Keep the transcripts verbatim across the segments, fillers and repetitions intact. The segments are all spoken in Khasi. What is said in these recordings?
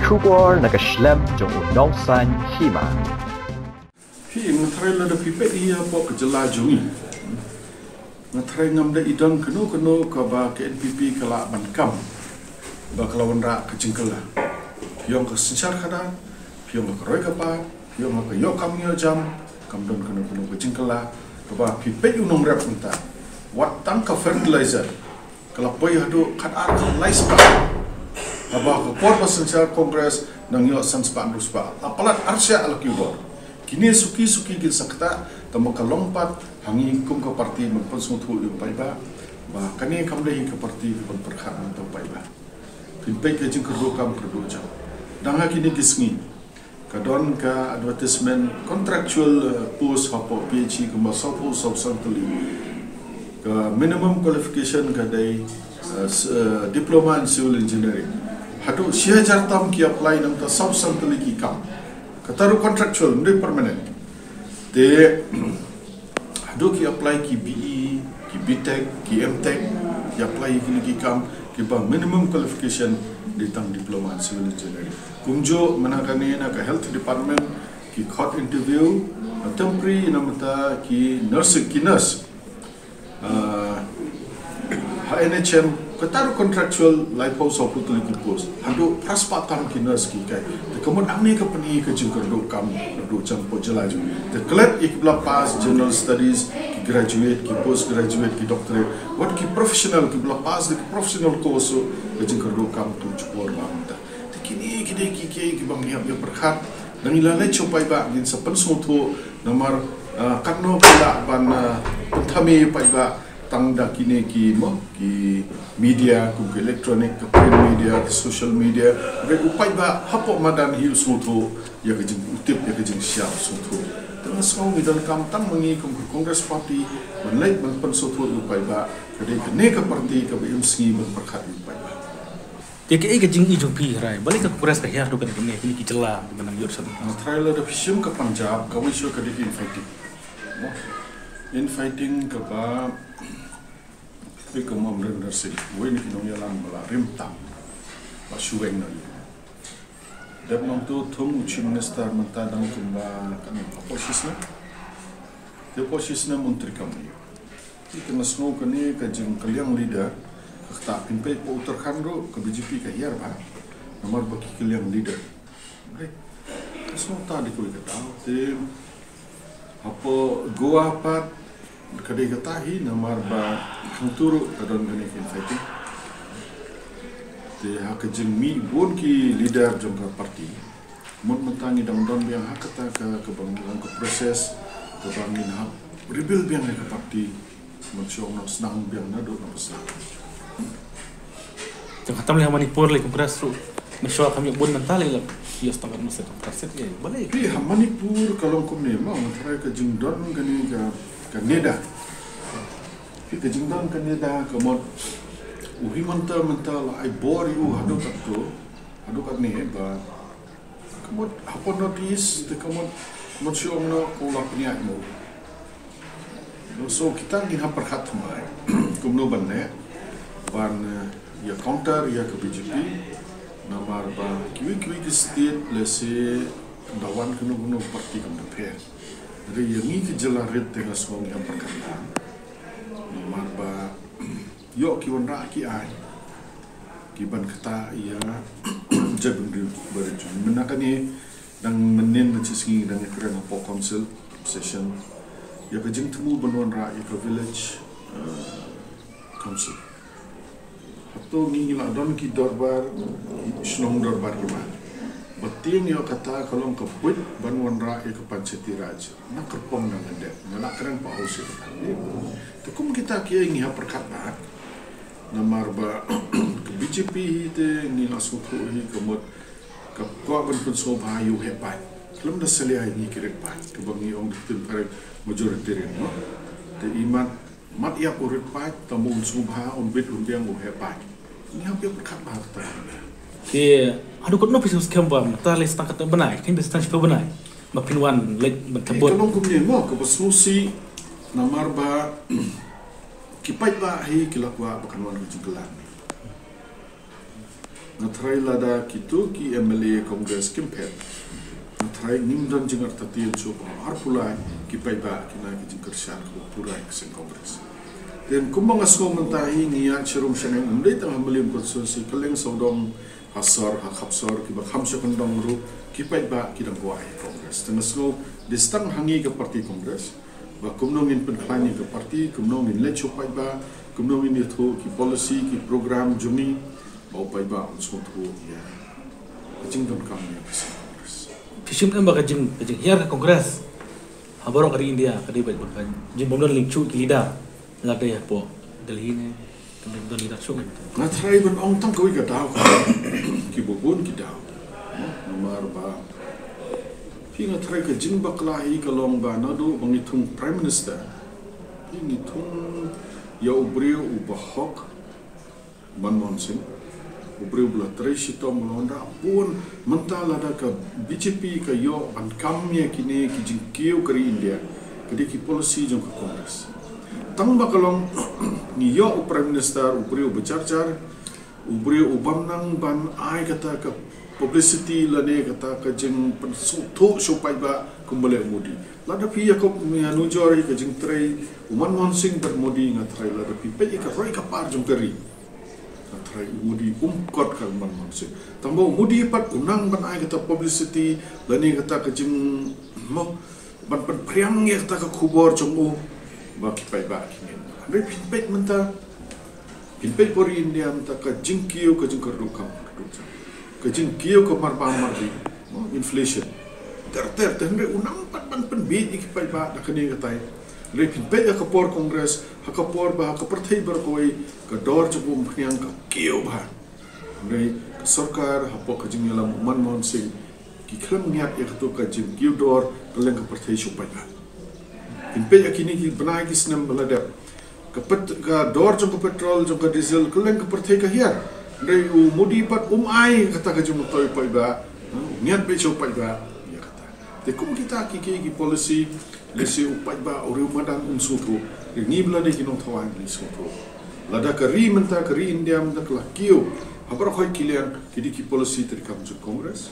Khubor na ka shlem jong u nongsan hima. Phi, nga tharai lada phi peit ïa pok ka jylla jong ngi, nga tharai ngam da i don kano kano kaba ka N P P ka lah ban kam ba ka la wanrah ka jingkylla. Phi ong ka synshar khadar, phi ong ka roi ka par, phi ong ka ïoh kam ïoh jam, kam don kano kano ka jingkylla. Kaba phi peit u nongrep mynta, wat tang ka fertilizer ka la poi haduh khat ar khat lai spah. Haba ka por ba synshar Congress nang ïoh san spah hynriew spah. La palat ar shah la ki bor. Kine suki suki kin sa ktah, tangba ka long pat ha ngi kum ka party ban pynsngewthuh ïa u paidbah ba kane kam dei ka party ka ban pyrkhat hangta u paidbah. Phin peit ka jingkyrduh kam kyrduh jam. Dang ha kine ki sngi ka don ka advertisement contractual, uh, post hapoh P H E kumba sawphew saw san tylli. Ka minimum qualification ka dei, uh, s- uh, diploma in civil engineering. Haduh shi hajar tam ki apply, nangta saw san tylli ki kam. Kata ruh contractual, ym dei permanent. Te haduh ki apply ki B E, ki B Tech, ki M Tech, ki apply ïa kine ki kam kiba minimum qualification dei tang diploma in civil engineering. Kumjuh mynta kane na ka health department ki khot interview, na temporary, na mynta ki nursing, ki nurse. Ah, ha N H M kata ruh contractual, laiphew sawphew tylli ki post. Haduh phra spah tam ki nurse ki kai. Te ka mut hangne ka pyni ka jingkyrduh kam kyrduh jam hapoh jylla jong ngi. Te klet ïa kiba la pass general studies, ki graduate, ki post graduate, ki doctorate, wat ki professional kiba la pass da ki professional course, ka jingkyrduh kam tu jubor ba mynta. Te kine ki dei ki kiei kiba ngi hap ïa pyrkhat. Dang ïa leit sha u paidbah ngin sa pynsngewthuh namar, ah, katno ki lah ban, ah, pynthame ïa u paidbah tang da kine ki mo, ki media kum ki electronic, ki print media, ki social media. Hynrei u paidbah hapoh madan hi u sngewthuh ïa ka jing, u tip ïa ka jingshisha, u sngewthuh. Te nga sngew ngi donkam tang ma ngi kum ka Congress Party ban leit ban pynsngewthuh ïa u paidbah. Ka dei kane ka party kaba im sngi ban pyrkhat ïa u paidbah. Te kaei ka jingïohi jong phi, hynrei balei ka Congress ka hiar haduh kane, kine ki jylla kiba nang ïoh sha. Nga tharai lada phi shim ka Punjab, kawei shuh ka dei ka infighting. Infighting kaba phi, ka Amarinder Singh, uwei na ki nongïalam ba la rim tam, ba shu weng noh. Dep nangta u thung u Chief Minister mynta dang kumba kane, hapoh shisnem. Te hapoh shisnem un treikam ïa u. Te nga sngew kane ka jingkylliang leader, ka kata phin peit hapoh Uttarakhand ruh ka B J P ka hiar bha namar ba ki kylliang leader. Nga sngew ta dei kawei ka daw. Te hapoh Goa pat ka dei kata hi namar ba hangtu ruh ka don kane ka infighting. Te ha ka jingmih bun ki leader jong ka party, mut mynta ngi dang don biang ha kata ka, kaba ngi long ka process kaba ngin hap rebuild biang ïa ka party. Mut shu ong noh sdang biang naduh na ba sdang. Te khamtam lei ha Manipur lei Congress ruh. Mynshuwa kam ïoh bun mynta lei la ïoh sdang kat mynta Congress ïa balei. Phi, ha Manipur ka long kumne mo, nga tharai ka jingdon kane ka, ka NEDA. Phi, ka jingdon ka NEDA ka mut u hi mynta mynta la ai bor ïa u haduh katto, haduh katne ba ka mut hapoh North East te ka mut, mut shu ong noh ko la pynïaid mo. So kita ngin hap pyrkhat thymmai kumno ban leh ban, eh, ïa counter ïa ka B J P. Namar ba kiwei kiwei ki state lehse da wan kano kano party kam da pher. Hynrei ïa ngi ki jylla rit te nga sngew ngi hap pyrkhat thymmai. Namar ba ïoh ki wanrah ki aiñ ki ban ktah ïa jaitbynriew ba rit jong ngi. Mynta kane dang mynnin na shi sngi dang ïakren hapoh council session ïa ka jingthmu ban wanrah ïa ka village, eh, council. Hato ngi ngi la don ki dorbar, ki shnong dorbar kiba, ba tieng ïoh kata ka long ka buit ban wanrah ïa ka Panchayati Raj na kyrpong na lyndet, na la kren pa hausi. Te kum kita kiei ngi hap pyrkhat bha. Namar ba ka B J P hi te ngi la sngewthuh hi ka mut ka kwah ban pynsngewbha ïa u heh paid. Khlem da salia ïa ngi ki riewpaid kaba ngi ong da ka ktien phareng majoritarian, no? Te i mat, mat ïa u riewpaid, tang ba un sngewbha, un bit un biang u heh paid. Ngi hap ïa pyrkhat bha kata. Te haduh katno phi sngewskhem ba mynta lei sa tang katno bnai, kein ba sa tang shiphew bnai ba phin wan leit ban thymbud. Ka long kumne mo, kaba sngewsih namar ba ki paidbah hi ki la kwah ba kan wan ka jingkylla. Nga tharai lada kito ki M L A Congress kim phet, nga tharai ngim don jingartatien shuh ba arphew lai ki paidbah kin ai ka jingkyrshan kaba pura ïa ka seng Congress. Te kumba nga sngew mynta hi ngi ïaid sharum shaneng, ym dei tang ha Mylliem constituency, kylleng sawdong, ha sor, ha khap sor, kiba kham sha kyndong ruh ki paidbah ki dang kwah ïa Congress. Te nga sngew dei tang ha ngi ka party Congress ba kumno ngin pynkhlaiñ ïa ka party, kumno ngin leit sha u paidbah, kumno ngin ïathuh ki policy, ki program jong ngi ba u paidbah un sngewthuh ïa ka jingdonkam ïa ka seng Congress. Phi shim em ba ka jing, ka jinghiar ka Congress ha baroh ka ri India ka dei ba ka jingbym don lyngkhuh ki leader, lada hapoh Delhi ne, ka dei don leader shuh. Nga tharai ban ong tang kawei ka daw ka, kiba bun ki daw. Namar ba phi, nga tharai ka jingbakla hi ka long ba naduh ba ngi thung Prime Minister, phi, ngi thung ïa u briew uba hok, Manmohan Singh, u briew ba la trei shitom, ba la wanrah bun. Mynta lada ka B J P ka ïoh ban kam ïa kine ki jingkiew ka ri India, ka dei ki policy jong ka Congress. Tang ba ka long ngi ïoh u Prime Minister, u briew ba jar jar, u briew u bym nang ban ai kata ka publicity lane kata ka jingpynsngewthuh sha u paidbah kumba leh u Modi. Lada phi ïa kop, ïa nujor ïa ka jingtrei u Manmohan Singh bad Modi, nga tharai lada phi peit ïa ka roi ka par jong ka ri, nga tharai u Modi um kot ka u Manmohan Singh. Tang ba u Modi pat u nang ban ai kata publicity lane kata ka jing, mo, ban pynphriang ïa kata ka khubor jong u ba ki paidbah ki ngeit. Hynrei phin peit mynta, phin peit por India mynta, ka jingkiew, ka jingkyrduh kam kyrduh jam, ka jingkiew ka marbam marbih, mo, inflation ter ter ter. Hynrei u nang pat ban pynbieit ïa ki paidbah da kane katai. Hynrei phin peit ha ka por Congress, ha ka por ba ha ka pyrthei baroh kawei ka dor jong ka umphniang ka kiew bha. Hynrei ka sorkar hapoh ka jingïalam u Manmohan Singh ki khlem ngiat ïa kato ka jingkiew dor kylleng ka pyrthei sha u paidbah. Phin peit ha kine ki bnai ki snem ba la dep, ka pet-, ka dor jong ka petrol, jong ka diesel, kylleng ka pyrthei ka hiar. Hynrei u Modi pat um ai kata ka jingmyntoi u paidbah, ha, ngiat beit sha u paidbah ïa kata. Te kum kita ki, ki, ki policy, lehse u paidbah, u riew madan um sngewthuh. Te ngi ba la dei ki nongthaw aiñ ngi sngewthuh. Lada ka ri mynta, ka ri India mynta ka la kiew ha baroh khoit ki liang, ki dei ki policy treikam jong Congress.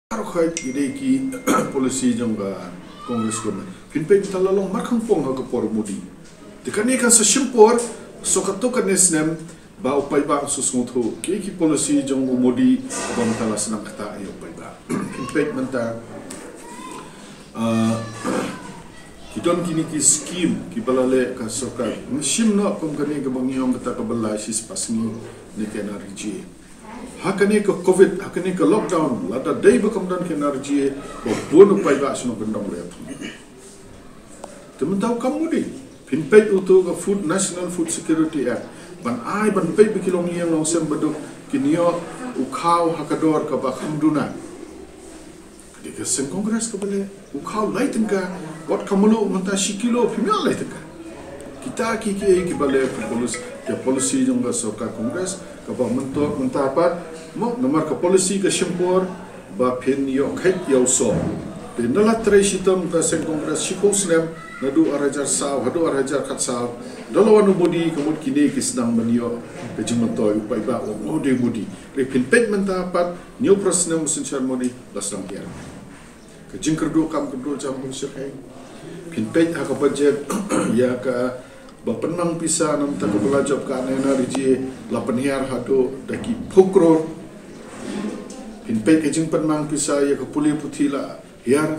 Baroh khoit ki dei ki policy jong ka Congress government. Phin peit mynta la long markhongpong ha ka por Modi. Te kane kan sa shim por, so kato kane snem, ba u paidbah un sa sngewthuh ki, ki policy jong u Modi ba mynta la sdang kata ïa u paidbah. Phin peit mynta, ah, ki don kine ki scheme kiba la leh ka sorkar. Ngi shim noh kum kane kaba ngi ong kata kaba lai shispah sngi ne ka N R E G A. Ha kane ka covid, ha kane ka lockdown, lada dei ba kam don ka N R E G A, ba bun u paidbah shnong kyndong leh. Te mynta u kam Modi. Phin peit uto ka Food, National Food Security Act, ban ai, ban peit ba ki longïing longsem baduk kin ïoh u khaw ha ka dor kaba kham duna. Ka dei ka seng Congress kaba leh. U khaw lai tyngka, wat ka mluh mynta shi kilo, phim ïoh lai tyngka. Kita ki, ki, kiba leh ka policy, ka policy jong ka sorkar Congress, kaba mynta, mynta pat, mo, namar ka policy ka shim por ba phin ïoh kheit ïa u sor. Te ynda la trei shitom ka seng Congress shiphew snem, naduh arhajar saw haduh arhajar khatsaw, da la wan u Modi, ka mut kine ki sdang ban ïoh ka jingmyntoi u paidbah, u Modi, Modi. Te phin peit mynta pat, hynñiewphew snem u synshar Modi, la sdang hiar. Ka jingkyrduh kam kyrduh jam bun shyrkhei. Phin peit ha ka budget ïa kaba pynmang pisa na ka bynta kaba la jop ka N R E G A, la pynhiar haduh da ki phew klur. Phin peit ka jingpynmang pisa ïa ka pule puthi la hiar.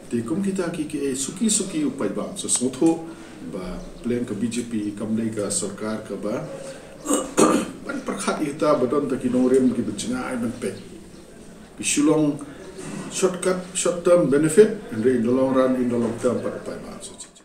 Te kum kita ki, ki, eh, suki suki u paidbah sa sngewthuh ba pleng ka B J P kam dei ka sorkar kaba ban pyrkhat ïa kita ba don ta ki nongrim kiba jngai ban peit. Ki shu long shortcut, short term benefit, hynrei in the long run, in the long term, pat u paidbah sa jngai.